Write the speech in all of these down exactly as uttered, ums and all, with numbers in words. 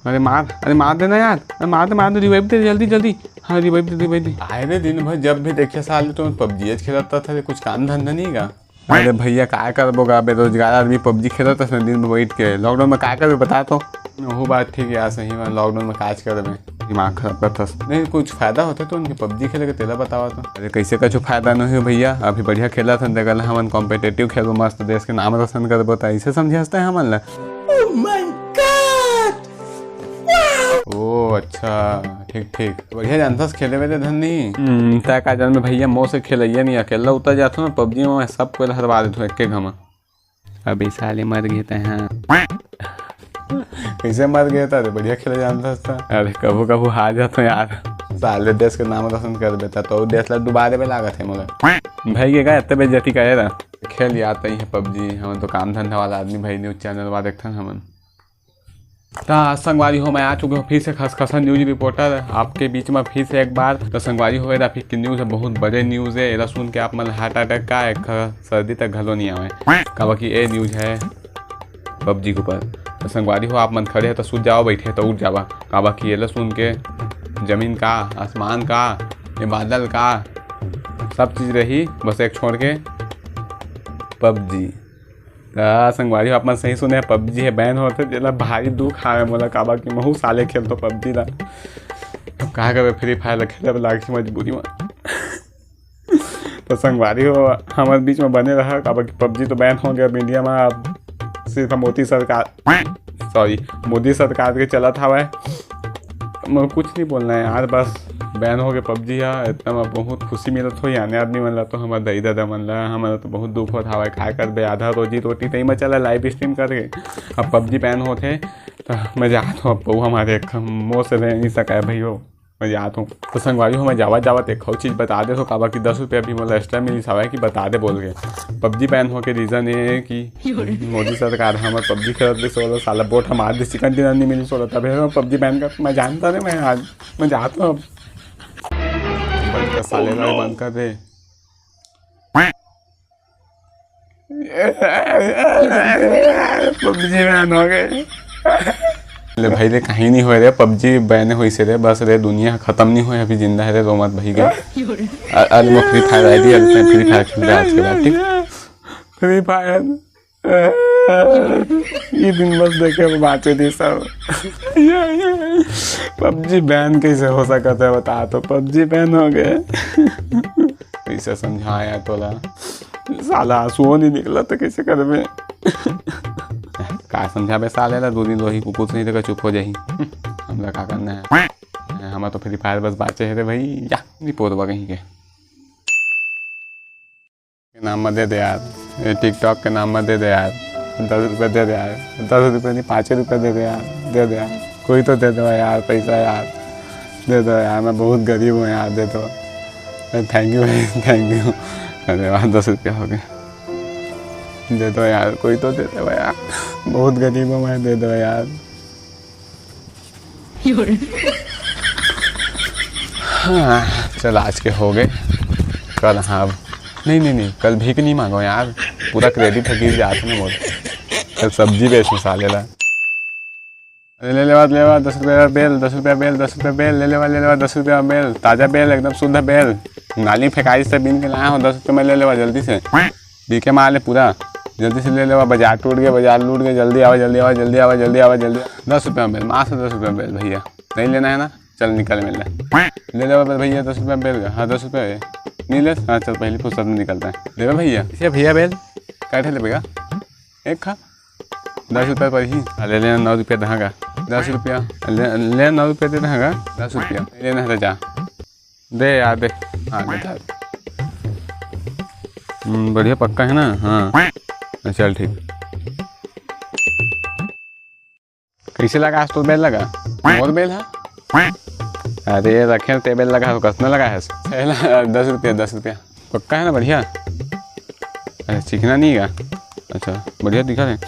अरे मार, अरे मार देना यार, अरे मार दे, मार दे, रिवाइव दे जल्दी, जल्दी। हाँ, रिवाइव दे, रिवाइव दे। आए रे, दिन भर जब भी देखे साले तो पबजी खेलत रहिथे, कुछ काम धंधा नहीं का? अरे भैया, काय करबो गा, बेरोजगार आदमी पबजी खेलत रहिथे दिन भर बैठ के। लॉकडाउन में काय करबे, बता तो। ओहू बात ठीक है यार, सही में लॉकडाउन में काज करबे। दिमाग खराब करथस। नहीं, कुछ फायदा होथे तो उनके पबजी खेले के, तेला बतावा तो। अरे कैसे कछु फायदा नहीं हो भैया, अभी बढ़िया खेलत हन, तेकर ले हमन कॉम्पिटिटिव खेलबो, मस्त देश के नाम रोशन करबो, त ऐसे समझे हंसते हैं हमन ला। Oh my God! ओ अच्छा, ठीक ठीक, बढ़िया जानथस खेले में ते धन नहीं। हम्म, तै का जानबे भैया, मोर से खेलैया नहीं, अकेला उतर जाथो ना पबजी में, मैं सब कोई ला हरवा देथो एके घमा। अबे साले मर गे तै, हाँ। कैसे मर गे तै? बढ़िया खेले जानथस त। अरे कभू कभू हार जाथो यार। साले देश के नाम रोशन कर देता तो देश ला डुबा देबे लागत है मोला। भाई के का इतना बेइज्जती करे ला? खेल यार तई है पबजी, हमन तो काम धंधा वाला आदमी भाई, न्यूज चैनल वाला देखथन हमन। त संगवारी हो, मैं आ चुके हूँ फिर से खसखसा न्यूज रिपोर्टर आपके बीच में फिर से एक बार। तो संगवारी हो, एरा फिर की न्यूज है, बहुत बड़े न्यूज है। एरा सुन के आप मन हार्ट अटैक का एक सर्दी तक घलो नहीं आवे, काबर कि ए न्यूज है पबजी के ऊपर। तो संगवारी हो, आप मन खड़े हैं तो सूत जाओ, बैठे हैं तो उठ जावा, काबर कि एला सुन के जमीन का, आसमान का, ये बादल का, सब चीज रही, बस एक छोड़ के पबजी। त संगवारी हो, आप मन सही सुने, पबजी है बैन होथे, जेला भारी दुख आवे मोला, काबर कि महू साले खेलथो पबजी ला। अब का करबे, फ्री फायर ला खेले बर लागही मजबूरी में। तो संगवारी हो, हमर बीच में बने रहा, काबर कि पबजी तो बैन हो गया अब इंडिया में, अब सिर्फ मोदी सरकार, सॉरी, मोदी सरकार के चलत हवय। मैं कुछ नहीं बोलना है यार, बस बैन हो गए पबजी हा, इतना में बहुत खुशी मिलत हो याने आदमी मन ला, तो हमर दाई ददा मन ला, हमन ला तो बहुत दुख होत हवय। काय करबे, आधा रोजी रोटी तई में चला लाइव स्ट्रीम करके, अब पबजी बैन होथे, तो मैं जात हूँ, अब बहू हमारे एक मोर से रह नहीं सका है भाई हो, मैं जात हूँ। तो संगवारी हो, मैं जावत जावत एक अउ चीज बता देथों, काबर कि दस रुपया भी मोला एक्स्ट्रा मिलिस हवय कि बता दे बोल के। पबजी बैन होके रीजन ये है कि मोदी सरकार हमर पबजी खेलत रहिस, ओला साला वोट ह मार दिस, चिकन डिनर नहीं मिलिस ओला, तभे हम पबजी बैन कर, मैं जानता नहीं, मैं आज, मैं जात हूँ अब। बंद कर साले ला, बंद कर दे। पबजी बैन हो गए। ले भाई रे, कहीं नहीं होय रे, पबजी बैन होइसे रे, बस रे, दुनिया खत्म नहीं होय, अभी जिंदा है रे, रो मत भाई के। अ-, अरे मैं फ्री फायर आईडी, अरे मैं फ्री फायर खेल रहा आज के बाद, ठीक? Free fire. ये दिन बस देखे बाँचे थे सब। पबजी बैन कैसे हो सकता है बता तो, पबजी बैन हो गए। कैसे समझाया तोला? साला आंसुओं नहीं निकला तो कैसे करबे? का समझाबे साले ला, दो दिन रोही कुकुर से नहीं तो चुप हो जाही। हमला का करना है? हमार तो फ्री फायर बस बाँचे है रे भाई, या नहीं पोतवा कहीं के। के नाम में दे दे यार, ये TikTok के नाम में दे दे यार, दस रुपये दे दे यार, दस रुपये नहीं, पाँच रुपये दे दे यार, दे दे यार, कोई तो दे दो यार पैसा यार, दे दो यार, मैं बहुत गरीब हूँ यार, दे दो। अरे thank you भाई, thank you। अरे वाह, दस रुपया हो गया, दे दो यार, कोई तो दे दो यार, बहुत गरीब हूँ मैं, दे दो यार। हाँ, चल आज के हो गए। कल, हाँ, नहीं, नहीं, नहीं, कल भीख नहीं मांगो यार, पूरा क्रेडिट है, गिर जाते ना बहुत। कल सब्जी बेच मसाले ला। अरे ले लेवा, ले लेवा, दस रुपया बेल, दस रुपया बेल, दस रुपया बेल, ले लेवा, ले लेवा, दस रुपया बेल, ताजा बेल, एकदम शुद्ध बेल, नाली फेंकाई से बीन के लाया हूँ, दस रुपया में ले लेवा जल्दी से। बीके मार ले पूरा, जल्दी से ले लेवा, बाजार टूट गए, बाजार लूट गए, जल्दी आवा, जल्दी आवा, जल्दी आवा, जल्दी आवा, जल्दी आवा। दस रुपया में बेल, मार से दस रुपया में बेल भैया, नहीं लेना है ना, चल निकल मिल ले। ले लेवा बेल भैया, दस रुपया में बेल का, हाँ दस रुपया है, नहीं ले, हाँ चल पहले फुर्सत में निकलता है, देवे भैया, इसे भैया बेल, काहे ले बेगा, एक खा, दस रुपया पर ही, आ, ले लेना नौ रुपया दहागा, दस रुपया, ले, ले नौ रुपया दे दहागा, दस रुपया, नहीं लेना है तो जा। दे यार, दे। हाँ, दे यार। हम्म, बढ़िया पक्का है ना? हाँ। चल ठीक। कैसे लगा आज तो बेल लगा? मोर बेल है? अरे रखे ते बेल लगा, कतना लगा है? पहला दस रुपया, दस रुपया। पक्का है ना? बढ़िया। अच्छा, चिकना नहीं है? अच्छा, बढ़िया दिखा है।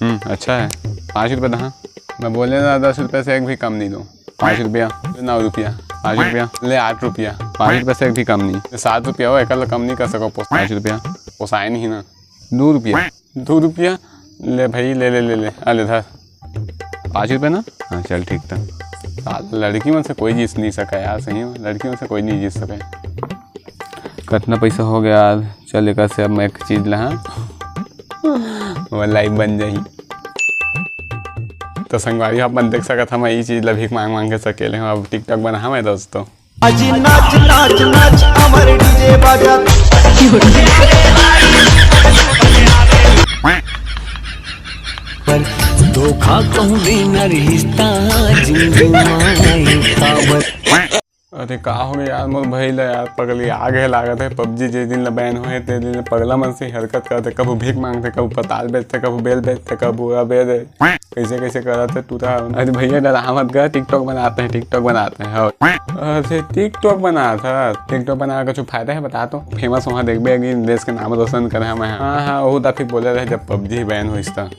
हम्म, अच्छा है। पाँच रुपया दहा। मैं बोले ना, दस रुपया से एक भी कम नहीं दूँ। पाँच रुपया, नौ रुपया, पाँच रुपया, ले आठ रुपया, पाँच रुपया से एक भी कम नहीं, सात रुपया हो, एक कम नहीं कर सको, पोस-, पाँच रुपया, पोसाए नहीं ना, दो रुपया, दो रुपया, ले भाई, ले, ले, ले, ले, आ ले धर। पाँच रुपये ना? हाँ, चल ठीक था। साला लड़की मन से कोई जीत नहीं सका यार, सही में, लड़की मन से कोई नहीं जीत सका। कतना पैसा हो गया यार? चल, एकर से अब मैं एक चीज ला, हाँ, वो लाइव बन जाही। तो संगवारी, अपन देख सकत हन, मैं ई चीज ला भीख मांग मांग के सकेले हूँ। अब TikTok बना हवे दोस्तों। अजी नाच, नाच, नाच, अमर DJ बाजा। पर धोखा कहूँ भी न रिश्ता, जिंदगी माई पावर। अरे का हो गया यार, मोर भाई ला यार, पगली आ गए लागत है। PUBG जे दिन ला बैन होए, ते दिन पगला मन से हरकत करते, कभू भीख मांगते, कभू पताल बेचते, कभू बेल बेचते, कभू अबे दे, कैसे कैसे करत है तू तो। अरे भैया, डरा मत गा, TikTok बनाते हैं, TikTok बनाते हैं। हाँ। अरे TikTok बना था, TikTok बना के कुछ फायदा है बता तो? Famous वहाँ देखबे कि देश के नाम रोशन करे हमें। हाँ हाँ, वो तो फिर बोले रहे जब PUBG बैन होइस त।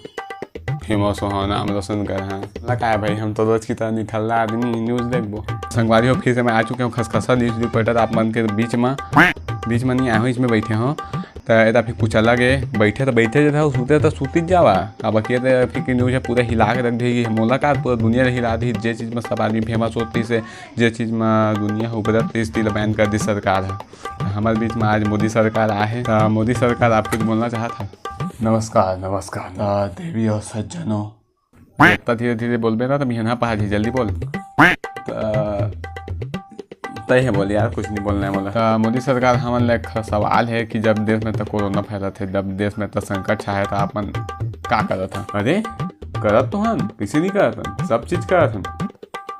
Famous वहाँ नाम रोशन करे हैं। ला का है भाई, हम तो रोज की तरह निठल्ला आदमी, news देखबो। संगवारी हो, फिर से मैं आ चुके हूँ खसखसा news reporter आप मन के बीच में। बीच में नहीं आया हूँ, इसमें बैठे हूँ। त एदा फिर कुचला गे, बैठे त बैठे जाथा, सुते त सुतिच जावा। अब अकेले फिर के news है पूरा हिला के रख देही, मोला का पूरा दुनिया ला हिला देही। जे चीज में सब आदमी famous होतिस, जे चीज में दुनिया ह उभरत रहिस, तेला बैन कर दिस सरकार ह। हमर बीच में आज मोदी सरकार आए हे, त मोदी सरकार आप कुछ बोलना चाहत ह? नमस्कार, नमस्कार, आ, देवी और सज्जनों। इतना धीरे धीरे बोलबे ना, त मिहना पहाड़ जी, जल्दी बोल। त तय है बोल यार, कुछ नहीं बोलना है मोला। त मोदी सरकार, हमन ला एक सवाल है कि जब देश में त कोरोना फैलत है, जब देश में त संकट छाया, त आप मन का करत हन? अरे करत तो हन, कैसे नहीं करत हन, सब चीज करत हन।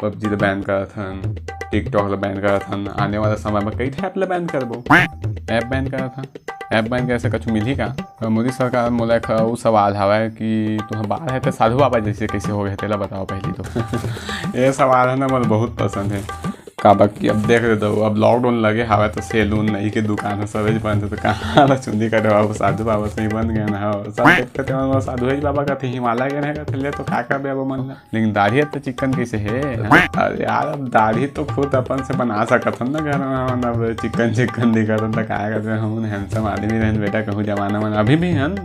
PUBG ला बैन करत हन, TikTok ला बैन करत हन, आने वाला समय में कई ठे app ला बैन करबो। App बैन करत हन, app बैन करे से कछु मिलही का? त मोदी सरकार, मोला एक अउ सवाल हवय कि तुहा बाढ़ है त साधु बाबा जैसे कैसे हो गए, तेला बताओ पहली तो। ये सवाल है ना, मोला बहुत पसंद है। काबर कि अब देख लेते हो, अब lockdown लगे हवय त सैलून नहीं के दुकान है, सबे बंद है, त कहाँ ला चुंदी कटवाबो? साधु बाबा से ही बन गए ना। हाँ, सब देखते थे, साधु बाबा का थे, हिमालय गए हैं, कहते, ले तो का करबे अब मन ला। लेकिन दाढ़ी तो चिकन कैसे है, हाँ? अरे यार, अब दाढ़ी तो खुद अपन से बना सकत हन ना घर में, अपन अब चिकन चिकन दिखत हन, त काय करबे, हम handsome आदमी रहन बेटा, कहूँ जमाना में अभी भी हन,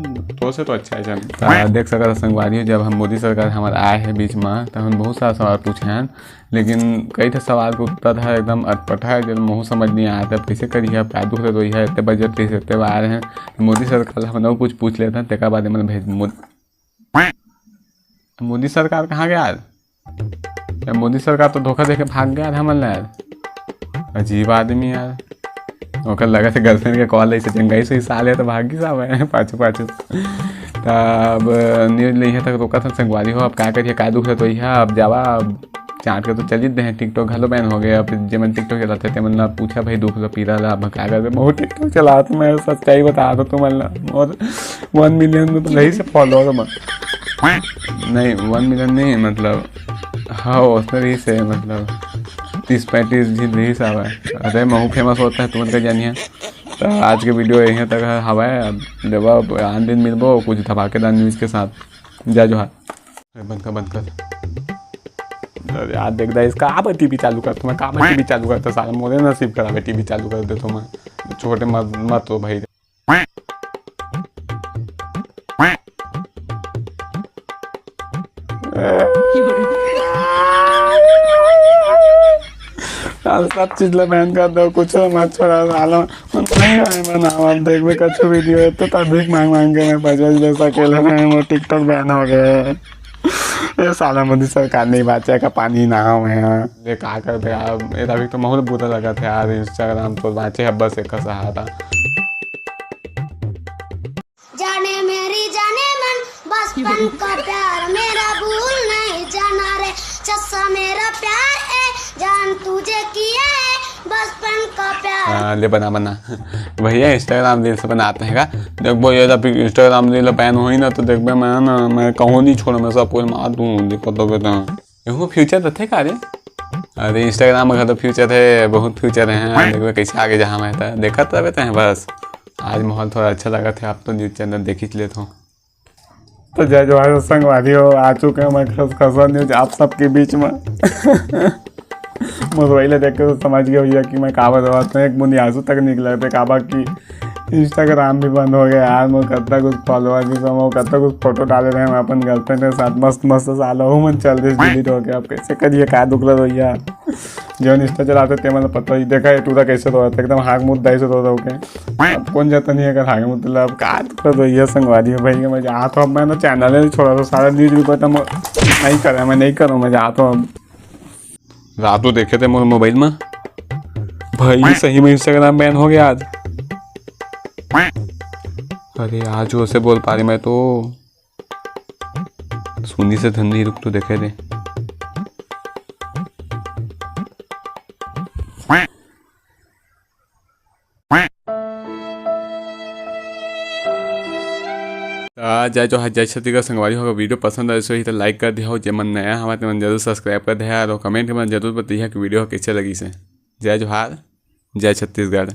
तो से तो अच्छा है चल। त देख सकत हव संगवारी हो, जब हम मोदी सरकार हमार आए हैं बीच में, त हम बहुत सारा सवाल पूछे हन, लेकिन कई ठे सवाल के उत्तर है एकदम अटपटा है, जेन महू समझ नहीं आया था, कैसे करिए, अब का दुख रोई है, इतने बजट कैसे इतने बार हैं, मोदी सरकार हम लोग कुछ पूछ लेते हैं, तेकर बाद में भेज मोदी मोदी सरकार कहाँ गया यार? यार, मोदी सरकार तो धोखा देके भाग गया यार हमन ला यार। अजीब आदमी यार। ओकर लगत है girlfriend के call ऐसे जंगाई से साले तो भाग गई साहब है पाछू पाछू। तब news ले यहाँ तक रोका था संगवारी हो, अब का करिए, का दुख है तो यह अब जावा, अब चाट के तो चलित दे हैं, TikTok घलो बैन हो गए। अब जेमन TikTok चलाते तेमन ला पूछा भाई दुख ला पीरा ला, अब का करबे, बहुत TikTok चलात मैं सच्चाई बता दो तुमन ला, और वन मिलियन में तो रही से follower मन। नहीं, वन मिलियन नहीं, मतलब, हाँ, उसमें रही से, मतलब, तीस पैंतीस झिन रही से हवय। अरे, महू famous होता है, तुमन का जानिए। तो आज के video यहीं तक हवय। अब देवा, आन दिन मिलबो कुछ धमाकेदार news के साथ। जय जोहार। अरे, बंद कर, बंद कर। अरे यार, देख दा, इसका आप TV चालू कर, तुम्हें काम है TV चालू करता, साला मोरे नसीब खराब है, TV चालू कर दे तुम्हें। छोटे मत, मत हो भाई। यार, सब चीज ला बैन कर दो, कुछ मत छोड़ा साला। नहीं भाई, मैं ना आप देखबे कछु video है तो तब भीख मांग मांग के मैं पैसा दे सकेला, मैं वो TikTok बैन हो गया है। ये साला मोदी सरकार नहीं बाचे का पानी ना हो यहाँ। ये का करते यार, ये अभी तो बहुत बुरा लगा था यार, Instagram तो बाचे है बस एक सहारा। जाने मेरी जाने मन, बचपन का प्यार मेरा भूल नहीं जाना रे, चस्सा मेरा प्यार ए जान, तुझे किया है बचपन का प्यार। हाँ, ले बना, बना। भैया, Instagram reel से बनाते हैं का? देख भैया, जब Instagram reel बैन होई ना, तो देखबे मैं ना, मैं कहूँ नहीं छोड़, मैं सब कुछ मार दूँ, देखो तो कहते हैं। एहू future रथे का रे? अरे, Instagram में तो future है, बहुत future है। देखबे कैसे आगे जहाँ मैं था, देखत रहबे तैं बस। आज माहौल थोड़ा अच्छा लगा था, आप तो news channel देख ही लेते हो। तो जय जोहार संगवारी हो, आ चुके हैं मैं खसखसा news आप सबके बीच में। मोर भाई ले देख के तो समझ गए भैया कि मैं का बतलावत हूँ, एक बूंद आंसू तक निकले थे, काबर कि Instagram भी बंद हो गया यार, मोर कत्ता कुछ follower भी कम हो, कत्ता कुछ फोटो डाले रहे हम अपन girlfriend के साथ, मस्त मस्त साला, वो मन चल दिस delete हो गया। अब कैसे करिए, का दुख रहा भैया, जो Insta चलाते ते मतलब पता ही देखा है, टूरा कैसे रोता एकदम हाक मुद्दा ऐसे रोता होके। अब कौन जाता नहीं है अगर हाक मुद्दा, अब का दुख रहा भैया, संगवारी हो भाई, मैं जाता हूँ, अब मैं ना channel ही छोड़ा था, सारा news report हम नहीं करा, मैं नहीं करूँ, मैं जाता हूँ अब। रात को देखे थे मोर मोबाइल में, भाई सही में Instagram ban हो गया आज। अरे आज वो से बोल पा रही मैं तो। सुनी से धंधी रुक तो देखे थे। आ, जय जोहार, जय छत्तीसगढ़ संगवारी हो, video पसंद आए तो like कर दिया हो, जे मन नया हमारे मन जरूर subscribe कर दिया और comment में जरूर बताइए कि video कैसे लगी से। जय जोहार, जय छत्तीसगढ़।